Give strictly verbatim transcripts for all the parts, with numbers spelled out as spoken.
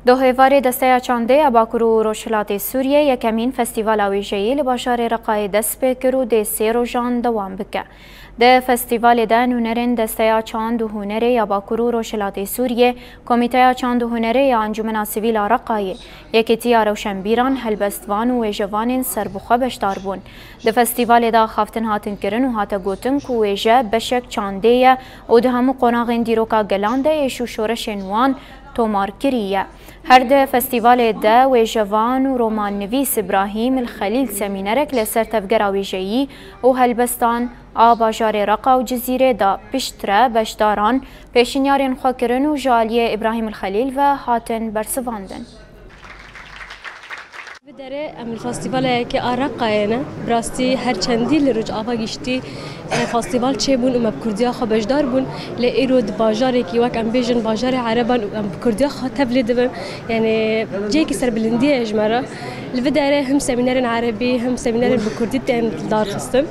Di hêvarê Desteya Çandê ya Bakur û Rojhilatê Sûriyê yekemîn festîvala wêjeyî li bajarê Reqayê dest pê kir û dê sê rojan dewam bike. Di festîvalê de nûnerên Desteya Çand û Hunerê ya Bakur û Rojhilatê Sûriyê, Komîteya Çand û Hunerê ya Encûmena Sivîl a Reqayê, Yekîtiya Rewşenbîran, helbestvan û wêjevanên serbixwe beşdar bûn. Di festîvalê de axaftin hatin kirin û hate gotin ku wêje beşek çandê ye û di hemû qonaxên dîroka gelan de êş û şoreşên wan tomar kirî ye. Her di festîvalê de wêjevan û romannivîs Îbrahîm El Xelîl semînerek li ser tevgera wêjeyî û helbestan a bajarê Reqa û Cizîrê da. Piştre beşdaran pêşinyarên xwe kirin û ji aliyê Îbrahîm El Xelîl ve hatin bersivandin. Bi derê em li festîvaleke a Reqayê ne. Bi rastî her çendî li Rojava giştî, e, festîval çêbûn û me bi kurdiya xwe beşdar bûn. Lê îro di bajarekî wek em bêjin bajarê Ereban û em bi kurdiya xwe tevlî dibin. Yanî cihekî serbilindî ye ji me re. Li vê derê him semînerên erebî, him semînerên bi kurdî tên darxistin.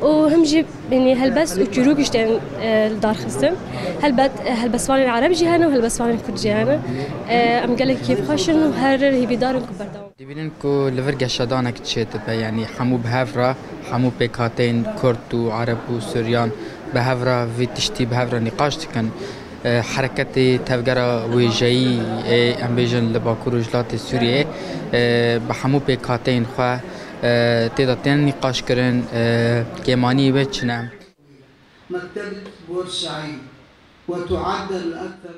Û him jî, yanî helbest û çîrok jî tên, e, darxistin. Helbet, e, helbestvanên ereb jî hene û helbestvanên kurd jî hene. E, em gelek kêfxweş in û her hêvîdar in ku berdewam. Dibînin ku li vir geşedanek çêdibe, yanî hemû bi hev re, hemû pêkhateyên kurd û ereb û suryan bi hev re vî tiştî bi hev re nîqaş dikin. E, hereketê tevgera wêjeyî, e, em bêjin li Bakur û Rojhilatê Sûriyê, e, bi hemû pêkhateyên xwe, e, tê de tên nîqaşkirin, e, kêmanî wê çi ne. مكتبة بورسعيد وتعدل أكثر